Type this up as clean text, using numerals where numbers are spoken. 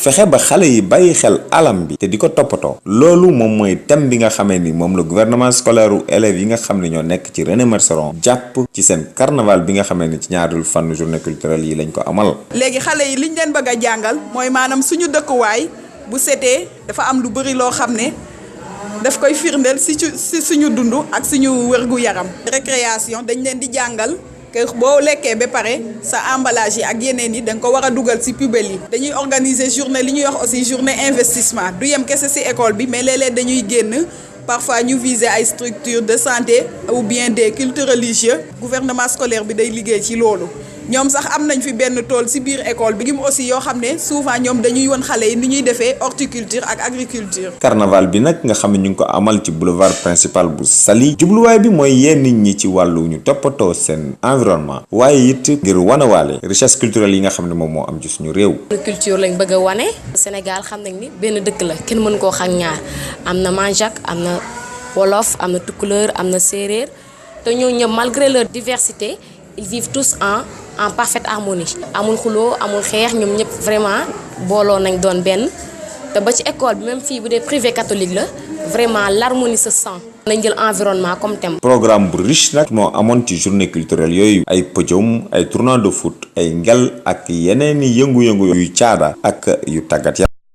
fexe ba xale yi bàyyi xel alam bi te di ko toppatoo loolu moom mooy thème bi nga xamee ni moom la gouvernement scolaire u élèves yi nga xam ne ñoo nekk ci René Marceron jàpp ci seen carnaval bi nga xamee ni ci ñaareelu fànn journée culturelle yi lañ ko amal. léegi xale yi liñ leen bëgg a jàngal mooy maanaam suñu dëkkuwaay bu setee dafa am lu bëri loo xam ne daf koy firndeel si suñu dund ak suñu wërgu yaram. récréation dañ leen di jàngal que boo lekkee ba pare sa emballage yi ak yeneen yi da nga ko war a dugal si poubelle yi. dañuy organiser journée li ñuy wax aussi journée investissement du yem kese si école bi mais léeg-léeg dañuy génn parfois ñu viser ay structures de santé ou bien des cultes religieux. gouvernement scolaire bi day liggéey ci loolu. ñoom sax am nañ fi benn tool ci biir école bi aussi yoo xam ne souvent ñoom dañuy won xale yi ni ñuy defee horticulture ak agriculture. carnaval bi nag nga xam ne ñu ngi ko amal ci boulevard principal bu Saly jubluwaay bi mooy yee nit ñi ci wàllu ñu toppatoo seen environnement waaye it ngir wanawaale richesse culturelle yi nga xam ne moom moo am ci suñu réew. culture lañ bëgg a wane. Sénégal xam nañ ni benn dëkk la kenn mën koo xam ñaar am na manjaak am na wolof am na tukulóor am na séeréer te ñooñu ñëpp malgré leur diversité ils vivent tous en parfaite harmonie. amul xuloo amul xeex ñoom ñëpp vraiment booloo nañ doon benn te ba ci école bi même fii bu dee privé catholique la vraiment l'harmonie se sent. nañ jël environnement comme thème. programme bu riche nag moo amoon ci journée culturelle yooyu ay podium ay tournoi de foot ay ngel ak yeneen i yëngu-yëngu yu caada ak yu tàggat